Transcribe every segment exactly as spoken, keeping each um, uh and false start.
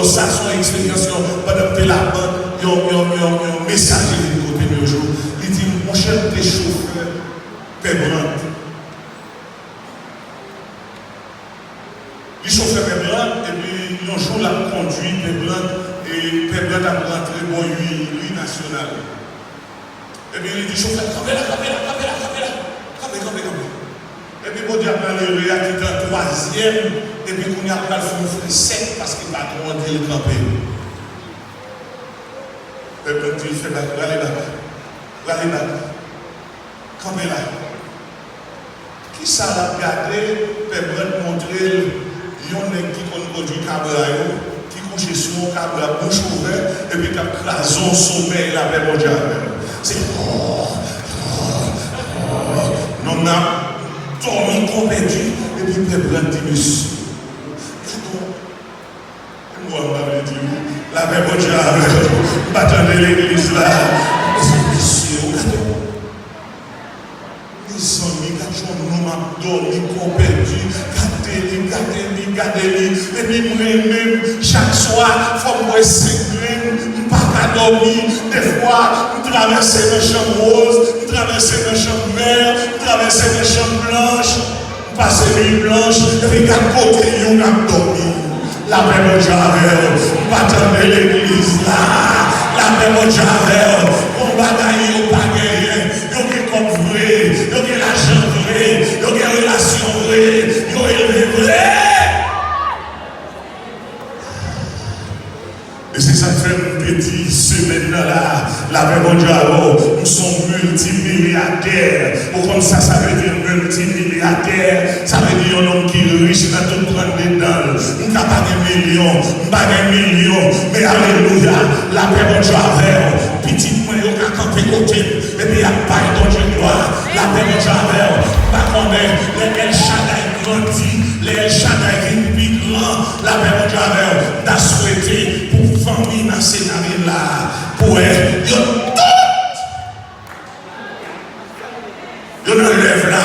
Sa se yon eksperyans, yon, pandan m te labank, yon, yon, yon, yon mesaje vin kote m yon jou. Li di m, monchè, m te chofè Pè Brant. Li chofè Pè Brant, epi yon jou l ap kondui Pè Brant, e Pè Brant ap rantre bò ui, ui Nasyonal. Epi li di chofè, kanpe la, kanpe la, kanpe la, kanpe la. Kanpe, kanpe, kanpe. Epi Bondye ap malere a ki te an twazyèm, epi kounye a pral fè yon fre sèk paske patwon an di l kanpe. Pè Brant di l fè bak, rale bak, rale bak. Kanpe la. Kisa l ap gade? Pè Brant montre l yon nèg ki konn kondui kabra yo, ki kouche sou yon kabra bouch ouvè, epi k ap kraze yon somèy, lapè Bondye avè l. Se nonm nan ap dòmi kon pèdi, epi Pè Brant di mesye, gade yon M wè m pa vle di wi. Lapè Bondye avè w. M pa tande legliz la. Mezanmi, gade yon, mezanmi, gade yon nonm ap dòmi kon pèdi. Gade li, gade li, gade li. Epi m renmen m, chak swa, fò m bwè senk grenn. M pa ka dòmi. Defwa, m travèse nan chanm woz, m travèse nan chanm vè, m travèse nan chanm blanch. Pase nuit blanche, epi gad kote youn ap dòmi. Lapè Bondye avè w. M pa tande legliz la. Lapè Bondye avè w. Gon bagay yo pa genyen. Yo gen kòb vre. Yo gen lajan vre. Yo gen relasyon vre. Yo elve vre. E se sa k fè m te di semèn nan la, lapè Bondye avè w, m se yon miltimilyadè. Ou konn sa sa vle di, miltimilyadè? Sa vle di yon nonm ki rich nan tout trannde dan l. M ka pa gen milyon, m pa gen milyon, men alelouya, lapè Bondye avè w. Pitit mwen yo ka kanpe kote m, epi y ap bay Bondye glwa. Lapè Bondye avè w. M pa konnen lè El Shaddai grandi, lè El Shaddai vin pi gran, lapè Bondye avè w. M ta swete pou fanmi Masenaryen la, pou wè yo tout, yo nan lèv la,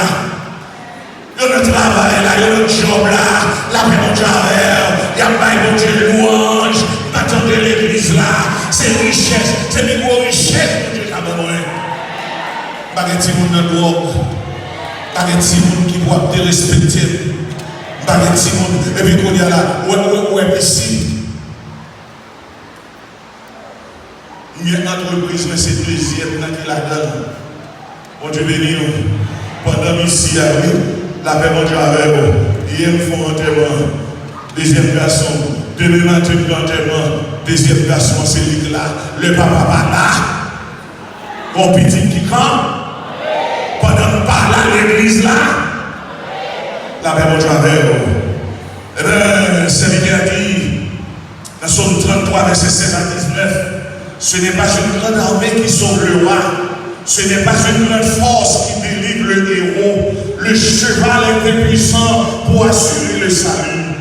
yo nan travay la, yo nan djòb la, lapè Bondye avè w. Y ap bay Bondye lwanj. M pa tande legliz la. Se richès, se pi gwo richès Bondye ka ban mwen. M pa gen timoun nan dwòg. M pa gen timoun ki pou ap derespekte m. M pa gen timoun. Epi kounye a la, ou wè, ou wè, ou wè isit. M gen antrepriz, men se dezyèm nan ki ladan l. Bondye beni nou. Pandan m isi a, wi, lapè Bondye avè w. Yè m fè yon antèman. Dezyèm gason. Demen maten m gen antèman. Dezyèm gason an se li k la. Lè papa pa la, gon pitit ki kan. Pandan m pa la, legliz la. Lapè Bondye avè w. Ebyen, sèvitè a di, dans Psaume trente-trois, versets seize à dix-neuf, ce n'est pas une grande armée qui sauve le roi, ce n'est pas une grande force qui délivre le héros. Le cheval est impuissant pour assurer le salut,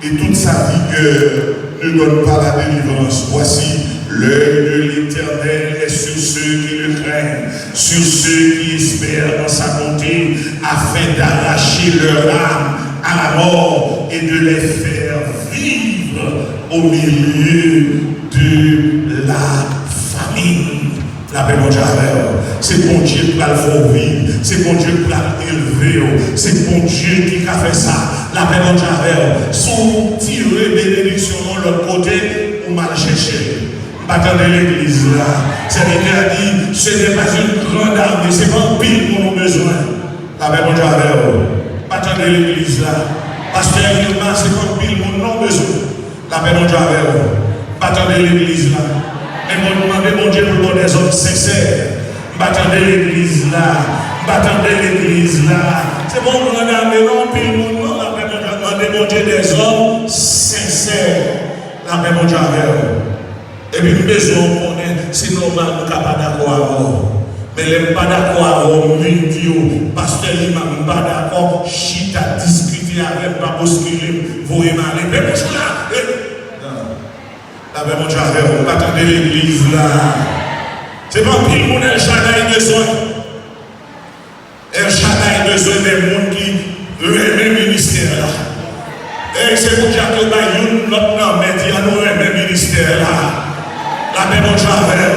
et toute sa vigueur ne donne pas la délivrance. Voici, l'œil de l'Éternel est sur ceux qui le craignent, sur ceux qui espèrent en sa bonté, afin d'arracher leur âme à la mort et de les faire vivre au milieu de la famine. Lapè Bondye avè w. Se Bondye k pral fè w viv. Se Bondye k pral elve w. Se Bondye ki ka fè sa. Lapè Bondye avè w. Si w tire benediksyon nan yon lòt kote, ou mal chèche l. M pa tande legliz la. Sèvitè a di, ce n'est pas une grande armée, se pa anpil moun ou bezwen. Lapè Bondye avè w. M pa tande legliz la. Pastè Vilma, se pa anpil moun non w bezwen. Lapè Bondye avè w. M pa tande legliz la. Men bon, mande Bondye pou l ba w dèzòm sensè. M pa tande legliz la. M pa tande legliz la. Se pa yon gran ame non, anpil moun non. Lapè Bondye, mande Bondye dèzòm sensè. Lapè Bondye avè w. Epi m bezwen w konnen, se nòmal m ka pa dakò avè w. Men lè m pa dakò avè w, m vin di w, pastè Vilma, m pa dakò, chita, diskite avè m, pa boskile m, voye m ale. Men bouch ou la! E, non. Lapè Bondye avè w, m pa tande legliz la. Se pa anpil moun El Shaddai bezwen. El Shaddai bezwen de moun ki renmen ministè la. E se pou Dyak yo bay youn lòt nan men, di, ann nou la. Lapè Bondye avè w.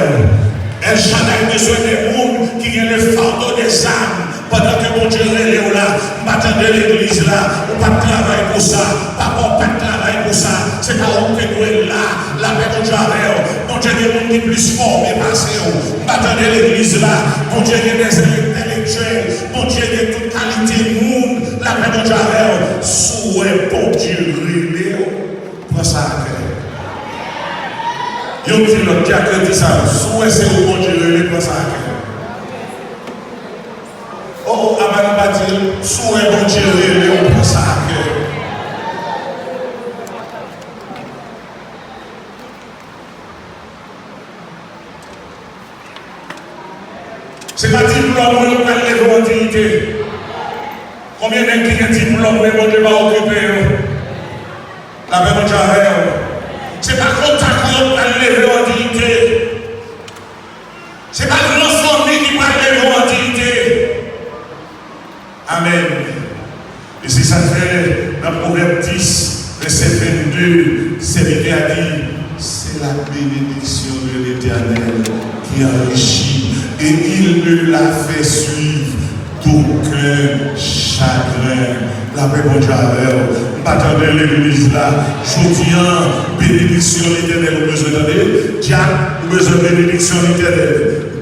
El Shaddai bezwen de moun ki gen le fardeau des armes pandan ke Bondye rele w la. M pa tande legliz la. Ou pa t travay pou sa. Papa w pa t travay pou sa. Se pa ou ki te dwe la. Lapè Bondye avè w. Bondye gen moun ki plis fòme pase w. M pa tande legliz la. Bondye gen des entelektyèl. Bondye gen tout kalite moun. Lapè Bondye avè w. Si w wè Bondye rele w, pran sa a kè. Youn di lòt, di a kè, di sa, si w wè se ou Bondye rele, pran sa a kè. O, o, apa nou pa di l, si w wè Bondye rele w, pran sa a kè. Se pa diplòm ou yo k pral leve w an diyite. Konbyen nèg ki gen diplòm, men Bondye pa okipe yo? Lapè Bondye avè w. Se pa kontak ou yo k pral leve w an diyite. Se pa gran fanmi ki pral leve w an diyite. Amèn. E se sa k fè nan Pwovèb dis, vèsè vennde, sèvitè a di, c'est la bénédiction de l'Éternel qui enrichit, et il ne la fait suivre d'aucun chagrin. Lapè Bondye avè w. M pa tande legliz la. Jodi a, benediksyon Letènèl ou bezwen tande. Dyak, ou bezwen benediksyon Letènèl.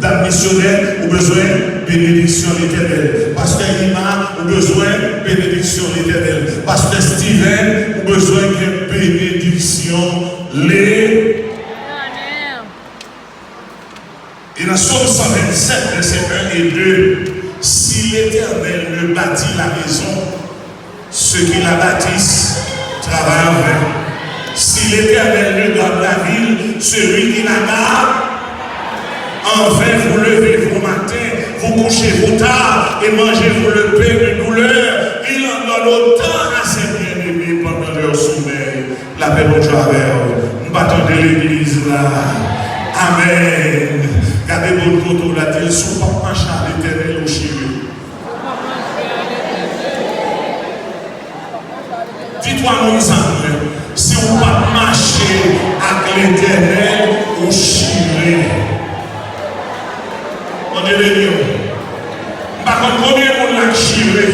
Dam misyonè, ou bezwen benediksyon Letènèl. Pastè Ima, ou bezwen benediksyon Letènèl. Pastè Steven, ou bezwen gen benediksyon Letènèl. E nan Sòm san vennsenk, vèsè en e de, si l'Éternel ne bâtit la maison, ceux qui la bâtissent travaillent en vain. Si l'Éternel ne garde la ville, celui qui la garde, en vain vous levez-vous matin, vous couchez-vous tard, et mangez-vous le pain de douleur. Il en donne autant à ses bien-aimés pendant leur sommeil. Lapè Bondye avè w. M pa tande legliz la. Amèn. Gade moun kote w la, di l, si w p ap mache ak Letènèl, ou chire. Di twa moun sa mwen, si w p ap mache ak Letènèl, ou chire. Bondye beni w. M pa konn konbyen moun la k chire.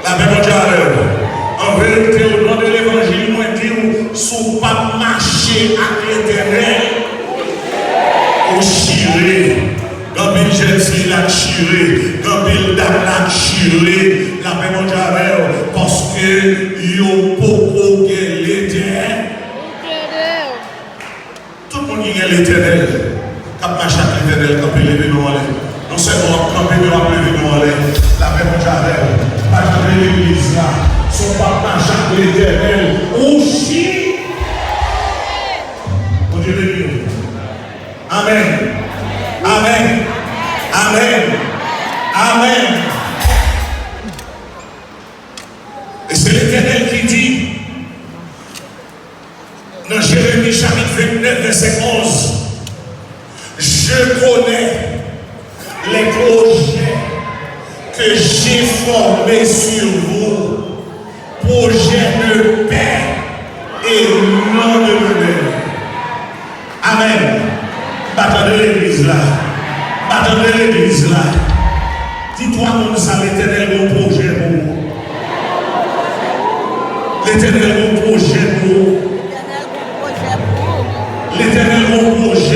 Lapè Bondye avè w. An verite, o non de levanjil, mwen di w, si w p ap mache ak Letènèl, ou chire. Gen anpil jèn fi la k chire, gen anpil dam la k chire. Lapè Bondye avè w, paske yo poko gen Letènèl. Tout moun ki gen Letènèl, k ap mache ak Letènèl, kanpe, leve men w anlè. Non sèlman w ap kanpe, men w ap leve men w anlè. Lapè Bondye avè w. Pa janbe legliz la. Si w p ap mache ak Letènèl, ou chi. Bondye beni w. Amèn. Amèn. Amèn. Amèn. E se Letènèl ki di, nan Jeremi chapit vennèf, vèsè onz, je connais les projets que j'ai formés sur vous, projets de paix et non de malheur. Amèn. M pa tande legliz la. M pa tande legliz la. Di twa moun sa, Letènèl gon pwojè pou ou. Letènèl gon pwojè pou ou. Letènèl gon pwojè.